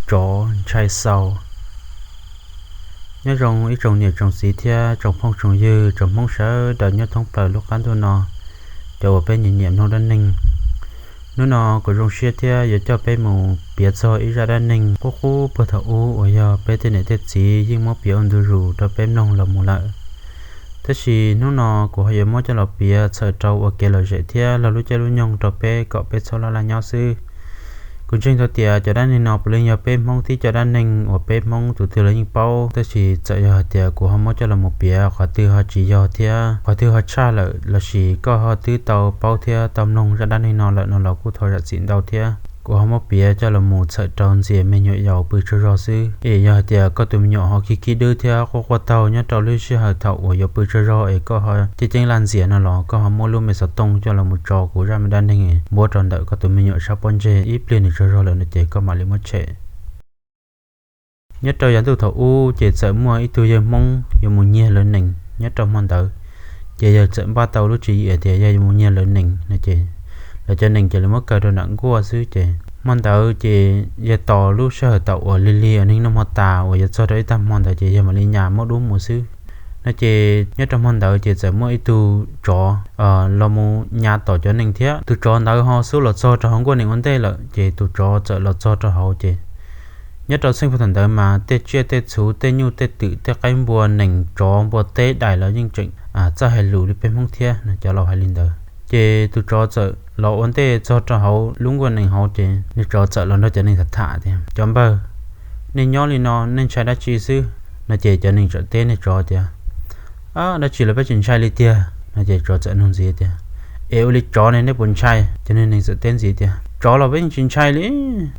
Tsov ntshai xau. Nyob zoo ib tsoom niam tsoom txiv thiab tsoom phooj tsoom ywg, tsoom Hmoob sawv daws nyob thoob plaws lub qab ntuj no, cov uas peb nyiam nyiam mloog dab neeg. Hnub no kuv zoo siab thiab yuav coj peb mus piav txog ib zaj dab neeg qub qub puag thaum ub uas yog peb tej niam tej txiv yeej muab piav ua ntu zus rau peb mloog los mus lawm. Tab sis hnub no kuv ho yuav muab coj los piav txhawm rau ua kev lom zem thiab log lub caij lub nyoog rau peb kom peb txhob laj laj nyob xwb. Kuv ntseeg tau tias cov dab neeg no puav leej yog peb Hmoob tib co dab neeg uas peb Hmoob tus twg los yeej paub, tab sis txawm yog hais tias kuv ho muab coj los mus piav qhov twg ho tsis yog thiab qhov twg ho tshaj lawm lossis koj ho twb tau paub thiab tau mloog zaj dab neeg no lawm no los kuj thov zam txim ntau thiab. Kuv ho muab piav coj los mus txhawm rau ntxias me nyuam yaus pw tsaug zog xwb. Es yog hais tias koj tus me nyuam ho khib khib dwb thiab quaj quaj taug nyob rau lub sij hawm thaum uas yuav pw tsaug zog es koj ho ceeb ceeb laj ntxias no los koj ho muab lub me xov tooj coj los mus tso kuv zaj me dab neeg npuab rau ntawm koj tus me nyuam sab pob ntseg, ib pliag nws tsaug zog lawm no ces koj mam li muab tshem. Nyob rau yav ntuj thaum ub ces txawm muaj ib tug yawg Hmoob yuav mus nyiag lawv nees nyob rau hmo ntawd. Ces yawg txawm npaj tau lub tswv yim tias yawg yuav mus nyiag lawv nees no ces lawv cov nees ces lawv muab kaw rau nram nkuaj xwb. Ces hmo ntawd ces yawg tos lub sij hawm thaum uas lig lig uas neeg noj hmo tas uas yuav txog rau ib tag hmo ntawd ces yawg mam li nyas maub dub mus xwb no. Ces nyob rau hmo ntawd ces txawm muaj ib tug tsov los mus nyas tom cov nees thiab. Tus tsov ntawd ho xub los txog rau hauv nkuaj nees ua ntej lawm, ces tus tsov txawm los txog rau hauv ces nyob rau txheej puag thaum ntawd mas tej tsiaj tej txhu, tej nyuj tej twm, tej qaib npua, nees, tsov, npua teb, dais los yeej tseem txawj hais lus li peb Hmoob thiab no, cov laus hais li ntawd. Ces tus tsov txawm los ua ntej txog rau hauv lub nkuaj nees hauv ces niag tsov txawm los nrog cov nees tham tham tias, Cov npawg, nej nyob li no nej ntshai dab tsi xwb? No ces cov nees txawm teb niag tsov tias, Dab tsi los peb tsis ntshai li tiag. No ces tsov txawm nug ntxiv tias, Es ua li tsov ne nej puas ntshai? Ces niag nees txawm teb ntxiv tias, Tsov los peb yeej tsis ntshai li.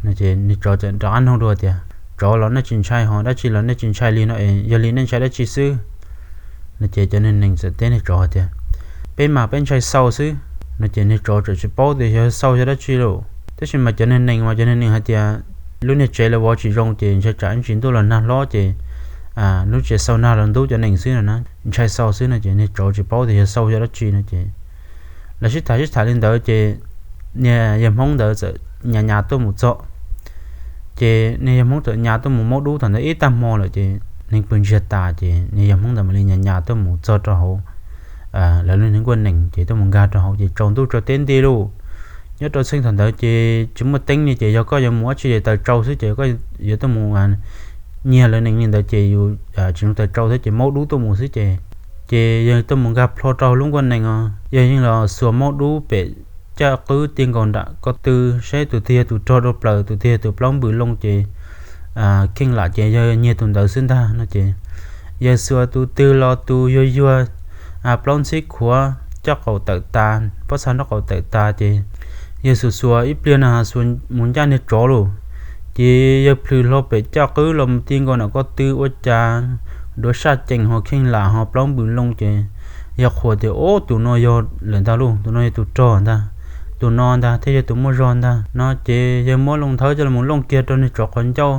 No ces niag tsov txawm rov qab nug dua tias, Tsov los nej tsis ntshai ho dab tsi los nej tsis ntshai li no es yog li nej ntshai dab tsi xwb? No ces cov niag nees txawm teb niag tsov tias, Peb mas peb ntshai xau xwb. No ces niag tsov txawm tsis paub tias yog xau yog dab tsi lawm, tab sis mas cov niag nees mas cov niag nees hais tias lub niag tsev lawv vov tsis zoo ces ntshai tsam ib ntsis ntuj los nag hlob ces lub tsev xau nag los ntub cov nees xwb no na, ntshai xau xwb no ces niag tsov tsis paub tias yog xau yog dab tsi no ces lawv sib tham sib tham li ntawd ces niag yawg Hmoob ntawd txawm nyas nyas tuaj mus txog. Ces niag yawg Hmoob txawm nyas tuaj mus maub dub thaum ntawd ib tag hmo lawm ces neeg pw ntsiag tas ces niag yawg Hmoob ntawd mam li nyas nyas tuaj mus txog rau hauv lawv lub niag nkuaj nees ces tuaj mus nkag rau hauv ces tsaus ntuj tsaus teb nti lauj. Nyob rau txheej thaum ntawd ces tsis muaj teeb li ces yog koj yuav mus dab tsi ces taws tsau xwb ces koj yuav tuaj mus nyiag lawv nees li ntawd ces yus tsis zoo taws tsau thiab ces maub dub tuaj mus xwb ces, ces yawg tuaj mus nkag plho rau lub nkuaj nees os, yawg yeej los xuas maub dub pem caj qwb ti nkaus nram ko tw saib tus twg yog tus rog dua plaws, tus twg yog tus plaub npws loo ces kheej lam ces yawg nyiag tus ntawd xwb ntag no ces yawg xuas tus twg los tus yuag yuag plaub ntxhib khuav caj qaum tawm tas, pob txha nraub qaum tawm tas ces yawg xuas xuas ib pliag na xuas mus ncaj niag tsov lauj. Ces yawg plhws hlo pem caj qwb los mus ti nkaus nram ko tw ua cas duav saj cees ho kheej lam ho plaub npws loo ces yawg qhuas tias, Ob, tus no yog lawm ntag lauj, tus no yog tus rog ntag, tus no ntag thiaj yog tus muaj zog ntag no ces yawg muab loo nthawb coj los looj kiag rau niag tsov qhov ncauj,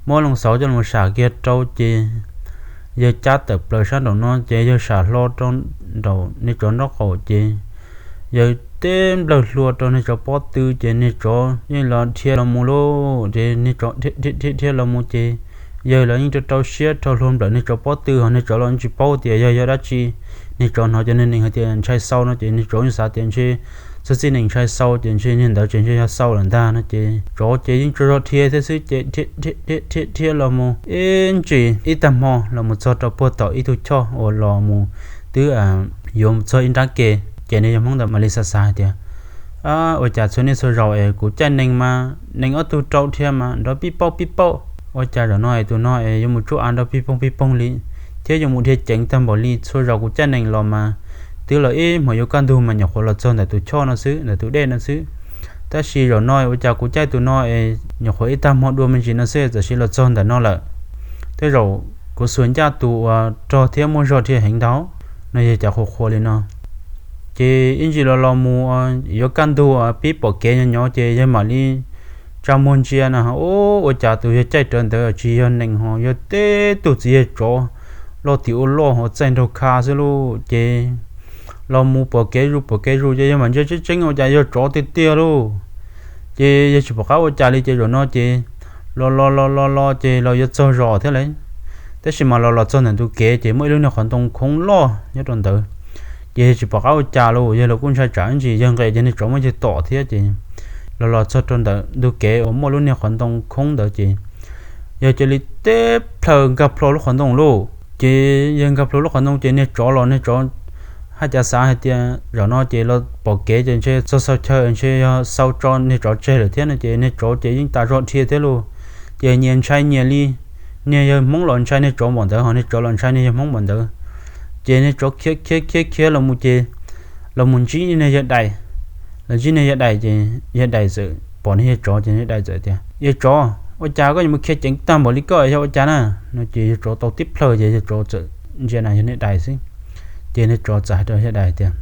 muab loo xauv coj los sam kiag rau ces yawg cab tawm plaws sab nraum no ces yawg sam hlo rau nraum niag tsov nraub qaum ces yawg teb nplawg hlua rau niag tsov pob tw ces niag tsov yeej los dhia los mus lauj. Ces niag tsov dhia dhia dhia los mus ces yawg los yeej rau rau siab rho hlua nplawm niag tsov pob tw ho niag tsov los tsis paub tias yog yog dab tsi. Niag tsov hnov cov niag nees hais tias ntshai xau no ces niag tsov yeej xav tias ntshe txog txij nees ntshai xau ces ntshe niag ntawd ces ntshe yog xau lawm ntag no ces tsov ces yeej tsaug zog dhia thiab xwb ces dhia dhia dhia dhia los mus ib ntsis ib tag hmo los mus txog rau puag tom ib tug choj uas los mus twb yuav txog ib nrab ke. Ces niag yawg Hmoob ntawd mam li xav xav hais tias, Ua cas txhua niaj txhua zaus es kuv caij nees mas nees ob tug rau dhia mas nrov pib pauj pib pauj, ua cas zaum no es tus no es yuav mus tsuj av nrov pig poog pig poog li thiab yuav mus dhia ceev tag npaum li? Txhua zaus kuv caij nees los mas twb los ib hmos yuav kaj ntug mas nyuam qhuav los txog ntawm tus choj no xwb, ntawm tus dej no xwb. Tab sis zaum no ua cas kuv caij tus no es nyuam qhuav ib tag hmo dua me ntsis no xwb txawm sis los txog ntawm no lawm. Tej zaum kuv xuas ncaj tus uas rog thiab muaj zog dhia heev ntau no, yog cas qhuas qhuas li no. Ces ib ntsis los los mus yuav kaj ntug pib pom kev nyob nyob ces yawg mam li tsa muag ntsia na, ua cas tus yawg caij rawv ntawd tsis yog nees ho yog teb tug txiv yawg tsov loj tim ua loj ho txaij nraug kha xwb lauj. Ces los mus pom kev zus pom kev zus ces yawg mam ntsia tseeb tseeb ua cas yog tsov tiag tiag lauj. Ces yawg tsis pom qab ua cas li ces zaum no ces Los los los los los ces los yuav txog zos thiab lawm, tab sis mas los los txog ntawm ntug kev ces muaj ib lub niag qhov ntoo khoob loj nyob rau ntawd. Ces yawg tsis pom qab ua cas los yawg los kuj ntshai tsam ib ntsis yawg nqes ces niag tsov muab yawg tom thiab ces los los txog rau ntawm ntug kev uas muaj lub niag qhov ntoo khoob ntawd ces yawg cia li teb plhaws nkag plho lub qhov ntoo lauj. Ces yawg nkag plho lub qhov ntoo ces niag tsov los niag tsov haj cav xav hais tias zaum no ces los pom kev ces ntshe txog xau chaw ntshe yog xau tso niag tsov tseg lawm thiab no ces niag tsov ces yeej tas zog dhia thiab lauj. Ces nyias ntshai nyias li, niag yawg Hmoob los ntshai niag tsov npaum ntawd ho niag tsov los ntshai niag yawg Hmoob npaum ntawd. Ces niag tsov khiav khiav khiav khiav los mus ces los mus ntsib niag yawg dais. Los ntsib niag yawg dais ces yawg dais txawm pom niag yawg tsov ces yawg dais txawm tias, Yawg tsov, ua cas koj yuav mus khiav ceev tag npaum li koj yog ua cas na? No ces yawg tsov tau tib plhaws ces yawg tsov txawm ntsia na yog niag dais xwb. Ces niag tsov txawm hais rau yawg dais tias,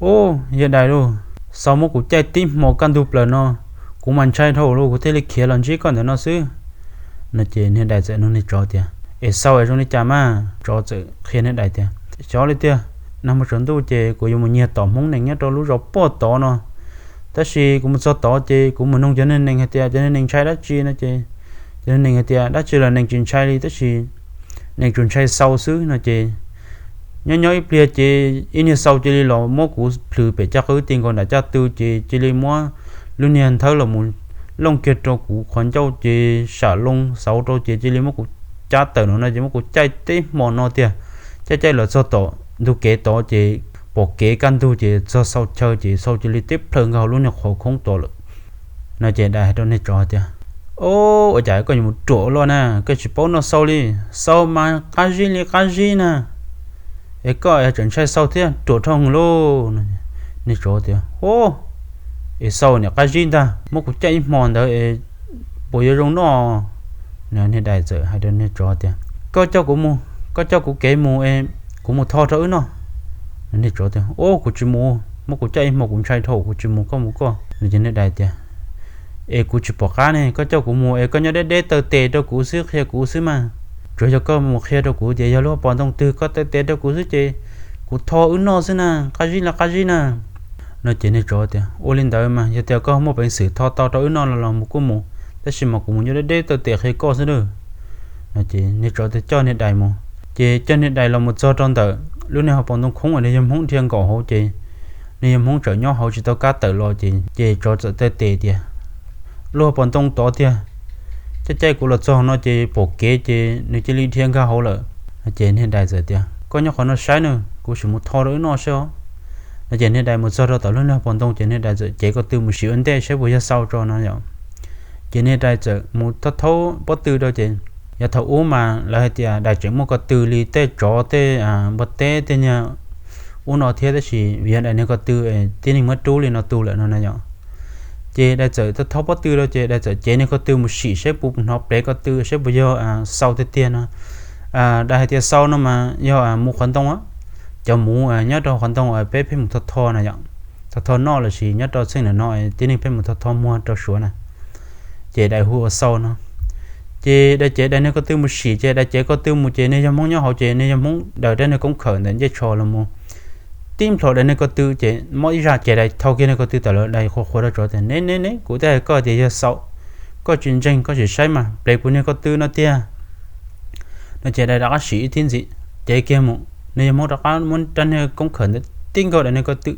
Ub, yawg dais lauj, xau muab kuv caij tib hmo kaj ntug plaws no, kuv mas ntshai dhau lauj, kuv thiaj li khiav los ntsib koj ntawm no xwb. No ces niag dais txawm nug niag tsov tias, Es xau es zoo li cas mas? Tsov txawm qhia niag dais tias, Xyov li tiag, nag hmo tsaus ntuj ces kuv yuav mus nyiag tom Hmoob nees nyob rau lub zos puag tod no. Tab sis kuv mus txog tod ces kuv mus nug cov neeg hais tias cov neeg ntshai dab tsi no ces cov neeg hais tias dab tsi los neeg tsis ntshai li tab sis neeg tsuas ntshai xau xwb no ces nyob nyob ib pliag ces ib niag xau cia li los muab kuv plhws pem caj qwb ti nkaus nram caj tw ces cia li muab lub niag nthawb los mus looj kiag rau kuv qhov ncauj ces sam loo xauv rau ces cia li muab kuv cab tawm no no ces muab kuv caij teb hmo no tiag. Caij caij los txog tom ntug kev tod ces pom kev kaj ntug ces txog xau chaw ces xau cia li teb plhaws nkag hauv lub niag qhov khoob tod lawm. No ces dais hais rau niag tsov tias, Ub, ua cas koj yuav mus ruam ua luaj na, koj tsis paub noj xau li, xau mas qab zib li qab zib na, es koj tseem ntshai xau thiab ruam dhau hwv lauj. Niag tsov tias, Ub, es xau niam qab zib ntag, muab kuv caij ib hmo ntawd es puas yuav zoo noj? Niag dais txawm hais rau niag tsov tias, Koj coj kuv mus, koj coj kuv kev mus es kuv mus tho rau wb noj. Niag tsov tias, Ub, kuv tsis mus, muab kuv caij ib hmo kuv ntshai dhau kuv tsis mus, koj mus koj. No ces niag dais tias, Es kuv tsis pom qab ne, koj coj kuv mus es koj nyob deb deb taw tes rau kuv xwb qhia kuv xwb mas. Tsuas yog koj mus qhia rau kuv tias yog lub hauv paus ntoo twg koj taw tes rau kuv xwb ces kuv tho wb noj xwb na, qab zib los qab zib na. No ces niag tsov tias, Ua li ntawd mas yog tias koj muaj peev xwm tho tau rau wb noj los los mus kuj mus, tab sis mas kuv mus nyob deb deb taw tes qhia koj xwb lauj. No ces niag tsov tias coj niag dais mus, ces coj niag dais los mus txog rau ntawm lub niag hauv paus ntoo khoob uas niag yawg Hmoob dhia nkaum hauv ces niag yawg Hmoob tseem nyob hauv tsis tau kam tawm los ces, ces tsov txawm taw tes tias, Lub hauv paus ntoo tod tiag, caij caij kuv los txog no ces pom kev ces nws cia li dhia nkag hauv lawm. Ces niag dais txawm tias, Koj nyob qhov no saib nawb, kuv sim mus tho rau wb noj saib os. No ces niag dais mus txog rau tom lub niag hauv paus ntoo ces niag dais txawm cev ko tw mus sim ua ntej saib puas yog xau tso no yom. Ces niag dais txawm mus thaub thaub pob tw rau ces, yog thaum ub mas lawv hais tias dais tseem muaj ko tw li tej tsov tej npua teb tej niag ub no thiab, tab sis vim yog dais niag ko tw tib neeg muab rub li no tu lawm no na yom. Ces dais txawm thaub thaub pob tw rau ces dais txawm cev niag ko tw mus sim saib puas hnov plev ko tw saib puas yog xau tiag tiag no. Dais hais tias xau no mas yog muv qhov ntoo, cov muv nyob rau qhov ntoo peb pheej mus tho tho na yom, tho tho noj lossis nyob rau txheej ntawm no tib neeg pheej mus tho tho muag rau suav na. Ces dais hu ua xau no. Ces dais cev dais niag ko tw mus sim ces dais cev ko tw mus ces niag yawg Hmoob nyob hauv ces niag yawg Hmoob daws rab niag koob khawm ntawm ncej tsho los mus tib nplhos dais niag ko tw ces mob ib zaj ces dais thau kiag niag ko tw tawm lawm, dais qhuas qhuas rau tsov tias, Ne ne ne, kuv twb hais koj tias yog xau, koj tsis ntseeg, koj tsis saib mas plev kuv niag ko tw no tiag. No ces dais rov qab sim ib thib ntxiv, cev kiag mus, niag yawg Hmoob rov qab muab rab niag koob khawm ntawd tib nkaug dais niag ko tw,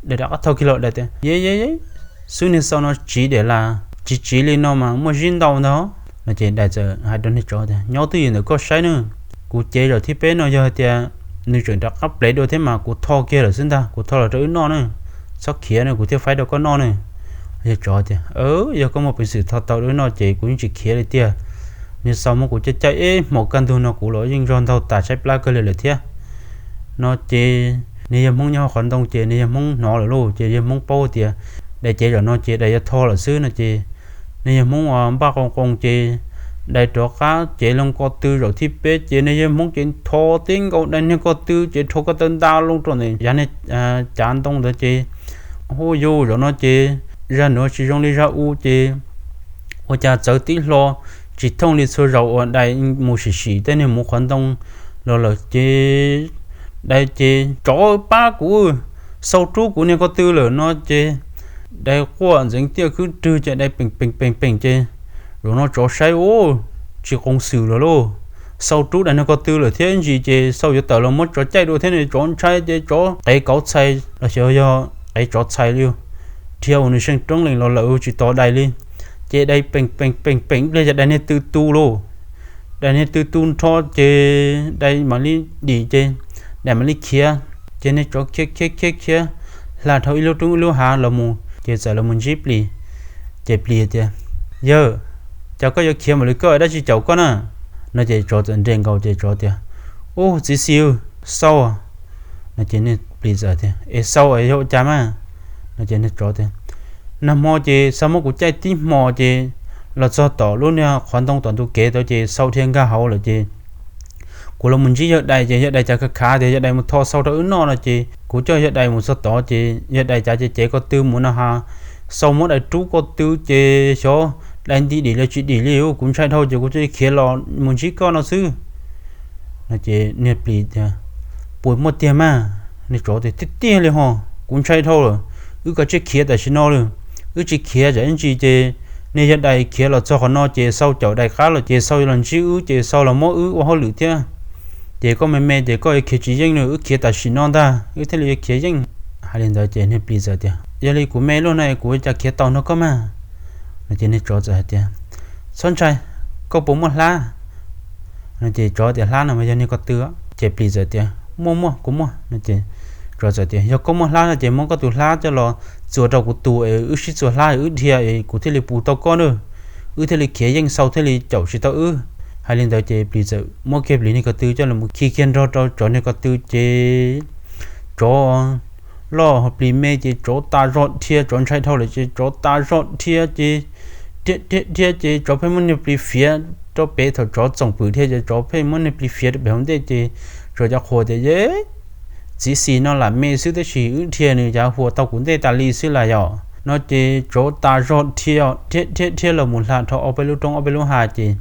dais rov qab thau kiag los, dais tias, Ye ye ye, xub niag xau no tsiv diam las, tsis tsiv li no mas muaj zib ntau ntag. No ces dais txawm hais rau niag tsov tias, Nyob twj ywm ntawm koj saib nawb, kuv cev zaum thib peb no yog hais tias nws tseem rov qab plev dua thiab mas kuv tho kiag lawm xwb ntag, kuv tho los rau wb noj na, txhob khiav na, kuv thiaj faib rau koj noj na. Yawg tsov tias, Yog koj muaj peev xwm tho tau rau wb noj ces kuv yeej tsis khiav li tiag. Niag xau muab kuv caij caij ib hmos kaj ntug no kuv los yeej zog ntaug tas tshaib plab kawg li lawm thiab. No ces niag yawg Hmoob nyob hauv qhov ntoo ces niag yawg Hmoob hnov lawm lauj, ces yawg Hmoob paub tias dais cev zaum no ces dais yuav tho lawm xwb no ces niag yawg Hmoob npaj qoo qoo ces dais rov qab cev loo ko tw zaum thib peb ces niag yawg Hmoob ces tho tib nkaus dais niag ko tw ces rho ko taw nta loo rau ntawm yav niag cav ntoo ntawd ces hu yus zaum no ces zaj nuav tsis zoo li zaj u ces ua cas txawv tib hlo tsis thooj li txhua zaus uas dais mus sim sim tej niag muv qhov ntoo los lawm ces dais ces, Tsov pab kuv, xau rub kuv niag ko tw lawm no ces dais quaj ntxeev tiaj khwb rwg ces dais peem peem peem peem ces Zaum no tsov saib ua tsis qoos xwm lawm lauj, Xau rub daim niag ko tw lawm thiab ntsis ces Xau yuav tawm los muab tsov caij dua thiab ne. Tsov ntshai ces tsov qev kauv txhais los xyov yog qev tsov txhais li, dhia ua nws seej roob lees los lawm tsis tos dais li. Ces dais peem peem peem peem ib pliag yog dais niag tw tu lauj. Dais niag tw tu nrho ces dais mam li dim ces dais mam li khiav. Ces niag tsov khiav khiav khiav khiav hla dhau ib lub roob ib lub hav los mus ces txawm los mus ntsib plis. Ces plis tias, Yawg, cas koj yuav khiav mam li, koj dab tsi caum koj na? No ces tsov txawm nres nkaus ces tsov tias, Ub, txiv xis, Xau. No ces niag plis txawm tias, Es Xau es yog ua cas mas? No ces niag tsov tias, Nag hmo ces Xau muab kuv caij tib hmo ces los txog tom lub niag qhov ntoo tom ntug kev tod ces Xau dhia nkag hauv lawm ces kuv los mus ntsib yawg dais ces yawg dais cav khav khav tias yawg dais mus tho Xau rau wb noj no ces kuv coj yawg dais mus txog tod ces yawg dais cav cev cev ko tw mus no has, Xau muab dais rub ko tw ces xyov dais nti dim li tsis dim li, kuv ntshai dhau ces kuv thiaj khiav los mus ntsib koj no xwb. No ces niag plis tias, Puas muaj tiag mas? Niag tsov tias, Tiag tiag li ho, kuv ntshai dhau lawm. Wb kav tsij khiav tam sim no lawm. Wb tsis khiav tsam ib ntsis ces niag yawg dais khiav los txog qhov no ces Xau caum dais qab los ces Xau yuav los ntsib wb ces Xau los muab wb ua hauj lwm thiab. Ces koj me me ces koj yuav khiav tsis yeej na, wb khiav tam sim no ntag wb thiaj li yuav khiav yeej. Hais li ntawd ces niag plis txawm tias, Yog li kuv me luaj no kuv ua cas khiav tau nrog koj mas? No ces niag tsov txawm hais tias, Txhob ntshai, koj puas muaj hlab? No ces tsov tias, Hlab no mas yog niag ko tw. Ces plis txawm tias, Muaj muaj, kuv muaj. No ces tsov txawm tias, Yog koj muaj hlab no ces muab koj tus hlab coj los txuas rau kuv tus es wb sib txuas hlab es wb dhia es kuv thiaj li pus tau koj na, wb thiaj li khiav yeej Xau thiaj li caum tsis tau wb. Hais li ntawd ces plis txawm muab kiag plis niag ko tw coj los mus khi kiag nrog rau tsov niag ko tw ces tsov loj ho plis me ces tsov tas zog dhia, tsov ntshai dhau lawm ces tsov tas zog dhia ces dhia dhia dhia ces tsov pheej muab niag plis fiav rau pem. Thaum tsov txoom pwm dhia ces tsov pheej muab niag plis fiav rau pem hauv ntej ces tsov cav qhuas tias, Yej, txiv xis no lam me xwb tab sis wb dhia nws cav huas tau kuv ntej tas li xwb las yom. No ces tsov tas zog dhia dhia dhia los mus hla dhau ob peb lub roob ob peb lub hav ces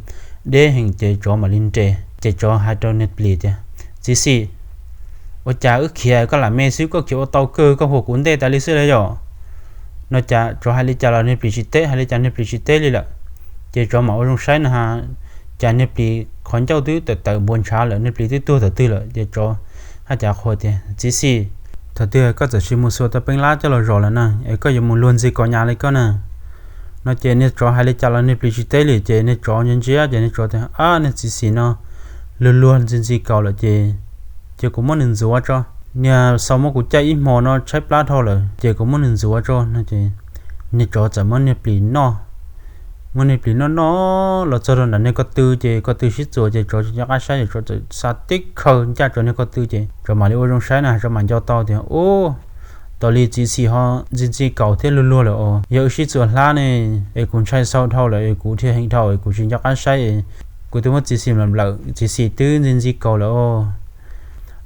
deb heev ces tsov mam li nres ces tsov hais rau niag plis tias, Txiv xis, ua cas wb khiav koj lam me xwb koj khiav ua tau kawg, koj huas kuv ntej tas li xwb las yom? No cas tsov hais li cas los niag plis tsis teb, hais li cas niag plis tsis teb li lawm. Ces tsov mam ua zoo saib no ha, cas niag plis qhov ncauj twb tawm tawm npuas ntshav lawm, niag plis twb tuag thaum twg lawm. Ces tsov hais cav qhuas tias, Txiv xis, thaum twg koj txawm sis mus xuas tau peeb lab coj los zom lawm na, es koj yuav mus luag ntxhi kaus nyas li koj na? No ces niag tsov hais li cas los niag plis tsis teb li ces niag tsov ntsia ntsia ces niag tsov tias, Ab, niag txiv xis no luag luag ntxhi ntxhi kaus lawm ces, ces kuv muab nws ntxuav tso. Niag Xau muab kuv caij ib hmo no tshaib plab dhau lawm ces kuv muab nws ntxuav tso. No ces niag tsov txawm muab niag plis noj, muab niag plis noj noj los txog rau nram niag ko tw ces ko tw sib txuas ces tsov tsis nco qab saib ces tsov txawm xa tib khaws ncaj tsov niag ko tw ces tsov mam li ua zoo saib na, tsov mam nco tau tias, Ub, tas li txiv xis ho ntxhi ntxhi kaus thiab luag luag lawm os. Yog wb sib txuas hlab ne, es kuv ntshai Xau dhau lawm es kuv dhia heev dhau es kuv tsis nco qab saib es kuv twb muab txiv xis nplawm nplawm, txiv xis twb ntxhi ntxhi kaus lawm os.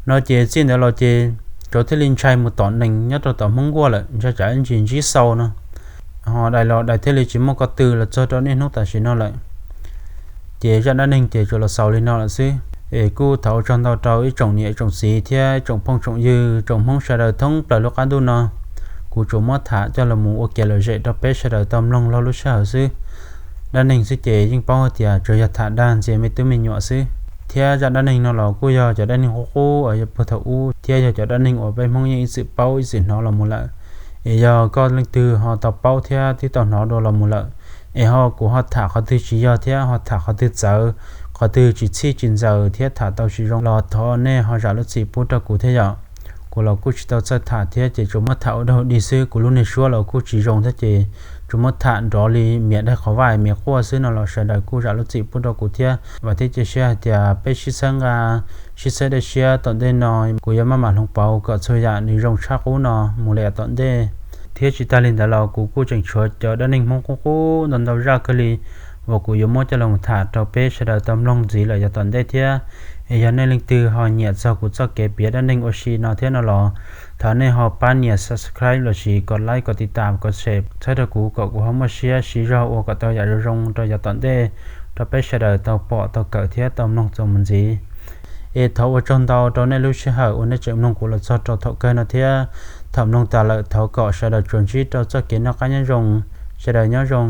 No ces txij ntawd los ces tsov thiaj li ntshai mus tom nees nyob rau tom Hmoob Nkuaj lawm, ntshai tsam ib ntsis ntsib Xau no. Ho dais los dais thiaj li tsis muaj ko tw los txog rau niaj hnub tam sim no lawm. Ces zaj dab neeg ces tsuas los xaus li no lawm xwb. Es kuj thov ua tsaug ntau rau ib tsoom niam ib tsoom txiv thiab ib tsoom phooj tsoom ywg tsoom Hmoob sawv daws thoob plaws lub qab ntuj no. Kuv tsuas muab tham coj los mus ua kev lom zem rau peb sawv daws tau mloog laug lub sij hawm xwb. Dab neeg xwb ces yeej paub hais tias tsuas yog tham dag ntxias me tub me nyuam xwb. Thiab zaj dab neeg no los kuj yog cov dab neeg qub qub uas yog puag thaum ub thiab yog cov dab neeg uas peb Hmoob yeej ib txwm paub ib txwm hnov los mus lawm. Es yog koj leej twg ho tau paub thiab twb tau hnov dua los mus lawm, es ho kuv ho tham qhov twg tsis yog thiab ho tham qhov twg txawv, qhov twg tsis txhij tsis ntxaws thiab tham tau tsis zoo los thov nej ho zam lub txim pub rau kuv thiab yom. Kuv los kuj tsis tau txawj tham thiab ces tsuas muab tham ua dog dig xwb, kuv lub niag suab los kuj tsis zoo thiab ces tsuas muab tham nrov li miam daig qhov vaj miam quaj xwb no los sawv daws kuj zam lub txim pub rau kuv thiab. Vam thiab cia siab hais tias peb sib txhawb nqa, sib txhawb dej siab tom ntej no kuv yuav maj mam hloov pauv kom txhua yam nws zoo tshaj qub no mus li yav tom ntej. Thiab tsis tag li ntawd los kuv kuj tseem tshuav cov dab neeg Hmoob qub qub ntau ntau zaj kawg li uas kuv yuav muab coj los tham rau peb sawv daws tau mloog ntxiv lawm yav tom ntej thiab. Es yog nej leej twg ho nyiam txog kuv txoj kev piav dab neeg ua si no thiab no los thov nej ho pab nias subscribe lossis kom like kom tiv tam kom share txhawb rau kuv kom kuv ho muaj siab siv zog ua kom tau yam zoo zoo rau yav tom ntej rau peb sawv daws tau pom tau kawm thiab tau mloog txuas mus ntxiv. Es thov ua tsaug ntau rau nej lub sij hawm uas nej tseem mloog kuv los txog rau thaum kawg no thiab. Thaum mloog tas lawm thov kom sawv daws tsuas ntsib rau txoj kev noj qab nyob zoo, sawv daws nyob zoo.